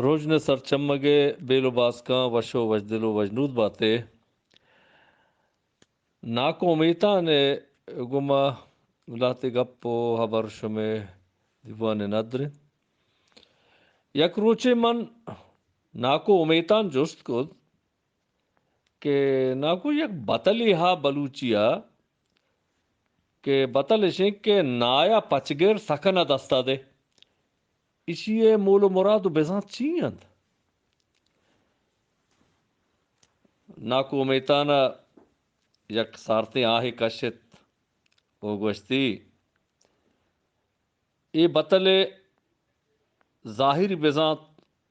روژن ءِ سرچمگ ءِ بیل ءُ باسکاں وش ءُ وشدل ءُ وشنود بات ئے۔ ناکو امیتان ءِ گوما لہتے گپ ءُ ہبر شمئے دیوان ءَ ندر اِنت۔ یک روچے من ناکو امیتان جست کت کہ ناکو، یک بتلے ہا بلوچی ءَ کہ بتل اش اِنت کہ نایا پچگر سکن ءَ دست ءَ دئے۔ ایشی ءِ مول ءُ مراد ءُ بزانت چی اِنت؟ ناکو امیتان ءَ یک سارتیں آہے کشت ءُ گوشتی، اے بتل ءِ ظاہری بزانت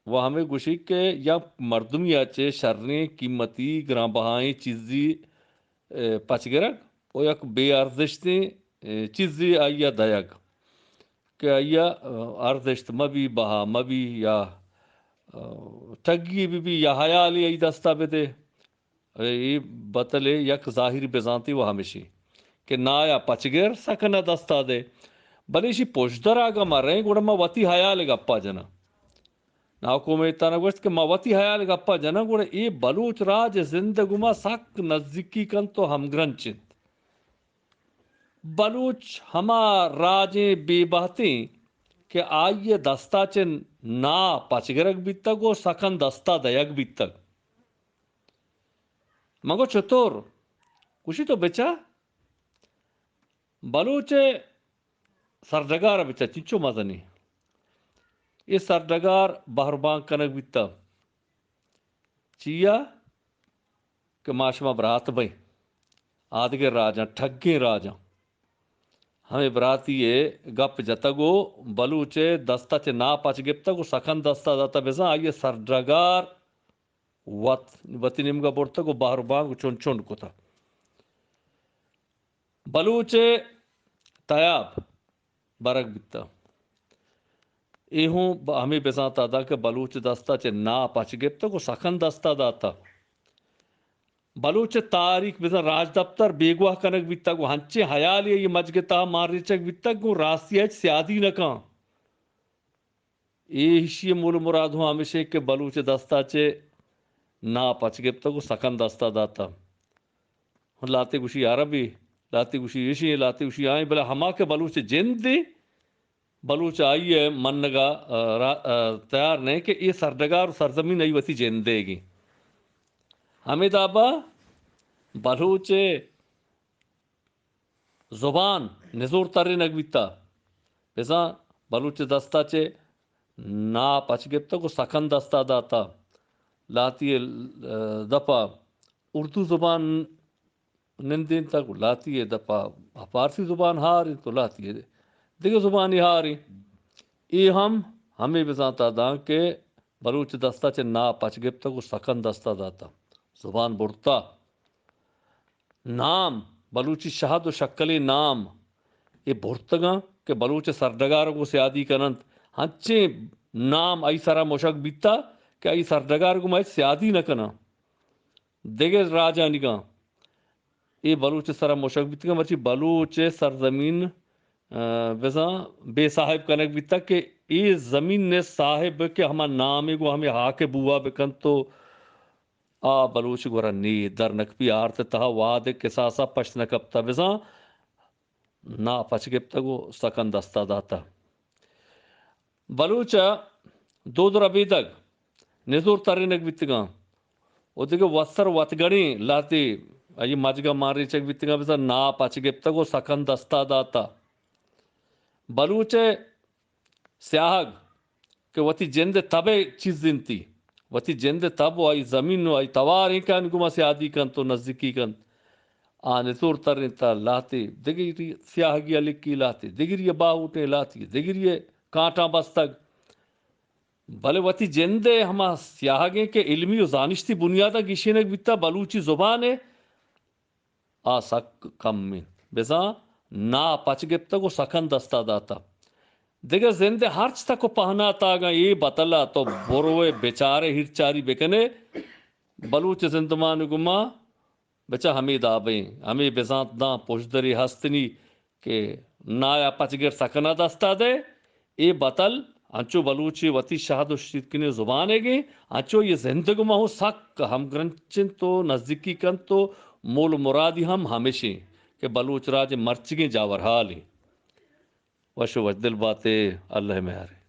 ءُ ہمے گوشی کہ یک مردمے ءَ چہ شریں، قیمتی، گرانبہائیں چیزے، اے، پچ گرگ ءُ یک بے ارزشتیں، اے، چیزے آئی ءَ دئیگ کہ آئی ءَ، اے، ارزشت مہ بی، بہا مہ بی یا، اے، ٹگی بہ بی یا ہیالے آئی دست ءَ بدے۔ اے بتل ءِ یک ظاہری بزانتے ءُ ہمیشی کہ نایا پچگر سکن ءَ دست ءَ دئے، بلے ایشی پژدر ءَ اگاں ما رئیں گڑا ما وتی ہیال ءِ گپ ءَ جناں۔ ناکو امیتان ءَ گوشت کہ ما وتی ہیال ءِ گپ ءَ جناں، گڑا اے بلوچ راج ءِ زند ءِ گوما سک نزیکی کنت ءُ ہمگرنچ اِنت۔ بلوچ ہما راجیں بے بہتیں کہ آئی ءِ دست ءَ چہ نا پچگرگ بیتگ ءُ سکن دست ءَ دئیگ بیتگ۔ من گو چطور؟ گوشی تو بچار، بلوچ ءِ سرڈگار ءَ بچار، چنچو مزنیں۔ اے سرڈگار بہر بانگ کنگ بیتگ۔ چیا کہ ما شما برات بئیں۔ آدگہ راجاں، ٹگیں راجاں، ہمے براتی ءِ گپ جتگ ءُ بلوچ ءِ دست ءَ چہ نا پچ گپتگ ءُ سکن دست ءَ داتگ، بزاں آئی ءِ سرڈگار وت، وتی نیمگ ءَ برتگ ءُ بہر بانگ چنڈ چنڈ کتگ۔ بلوچ ءِ تیاب برگ بیتگ۔ اے ہوں ب-، ہمے بزانت ءَ داں کہ بلوچ ءِ دست ءَ چہ نا پچ گپتگ ءُ سکن دست ءَ داتگ۔ بلوچ ءِ تاریخ بزاں راجدپتر بیگواہ کنگ بیتگ ءُ ہنچیں ہیالے آئی ءِ مجگ ءِ تہا مان ریچگ بیتگ گوں راستی ءَ ہچ سیادی نہ کن۔ اے ایشی ءِ مول ءُ مراد ہوں ہمیش اِنت کہ بلوچ ءِ دست ءَ چہ نا پچ گپتگ ءُ سکن دست ءَ داتگ۔ لہتے گوشی عربی، لہتے گوشی ایشی، لہتے گوشی آئی، بلے ہما کہ بلوچ ءِ جند اِنت، بلوچ آئی ءِ منگ ءَ، آ، را-، آ، تیار نہ اِنت کہ اے سرڈگار ءُ سرزمین آئی وتی جند ئیگ اِنت۔ ہمے داب ءَ بلوچ ءِ زبان نزور ترینگ بیتہ۔ بزاں بلوچ ءِ دست ءَ چہ نا پچ گپتگ ءُ سکن دست ءَ داتہ۔ لہتی ءِ، آ، دپ ءَ اردو زبان نندینتگ ءُ لہتی ءِ دپ ءَ پارسی زبان ہار اِنت ءُ لہتی ءِ دگہ زبانی ہار اِنت۔ اے ہم ہمے بزانت ءَ داں کہ بلوچ ءِ دست ءَ چہ نا پچ گپتگ ءُ سکن دست ءَ داتہ۔ زبان برتہ۔ نام، بلوچی شہد ءُ شکلیں نام، اے برتگاں کہ بلوچ ءِ سرڈگار ءَ گوں سیادی کن اَنت۔ ہنچیں نام آئی سرا مشگ بیتہ کہ آئی سرڈگار ءَ گوں ما ہچ سیادی نہ کناں۔ دگہ راجانیگاں اے بلوچ ءِ سرا مشگ بیتگاں، مرچی بلوچ ءِ سرزمین، آ، بزاں بے صاحب کنگ بیتگ کہ اے زمین ءِ صاحب کہ ہما نامے گوں ہمے ہاک ءِ بوا بکنت ءُ آ بلوچ گورا نی در نکپی آرت ءِ تہا وہد ءِ کساس ءَ پشت نہ کپتہ، بزاں نا پچ گپتگ ءُ سکن دست ءَ داتہ۔ بلوچ ءِ دود ربیدگ نزور ترینگ بیتگاں ءُ دگہ وتسر وتگڑیں لہتے آئی مجگ ءَ مان ریچگ بیتگاں، بزاں نا پچ گپتگ ءُ سکن دست ءَ داتہ۔ بلوچ ءِ سیاہگ کہ وتی جند ءِ تب ءِ چیز اِنتی، وتی جند ءِ تب ءُ آئی زمین ءُ آئی توار اِنت کہ آنی گوما سیادی کنت ءُ نزیکی کنت، آ نزور ترینتہ، لہتے دگری سیاہگی ءَ لکی، لہتے دگری ءَ باہوٹیں، لہتے دگری ءَ کانٹاں بستگ۔ بلے وتی جند ءِ ہما سیاہگیں کہ علمی ءُ زانشتی بنیاد ءَ گیشینگ بیتہ بلوچی زبان ءِ، آ سک کم اِنت۔ بزاں نا پچ گپتگ ءُ سکن دست ءَ داتہ۔ دگہ زند ءِ ہرچ تک ءُ پہنات ءَ اگاں اے بتل ءَ تو برو ءُ بچار ئے، ہیرچاری بکن ئے، بلوچ زندمان ءِ گوما بچار ہمے داب ایں، ہمے بزانت داں پژدرے ہست نی کہ نایا پچگر سکن ءَ دست ءَ دئے، اے بتل انچو بلوچی وتی شہد و شیرکنیں زبانیگیں، انچو یہ زندگ ماہو سک ہمگرنچ انت و نزدیکی کنت و مول و مرادی ہم ہمیشیں کہ بلوچ راج مرچگیں جاورحالیں۔ وش و وشدل باتے، اللہ میارے۔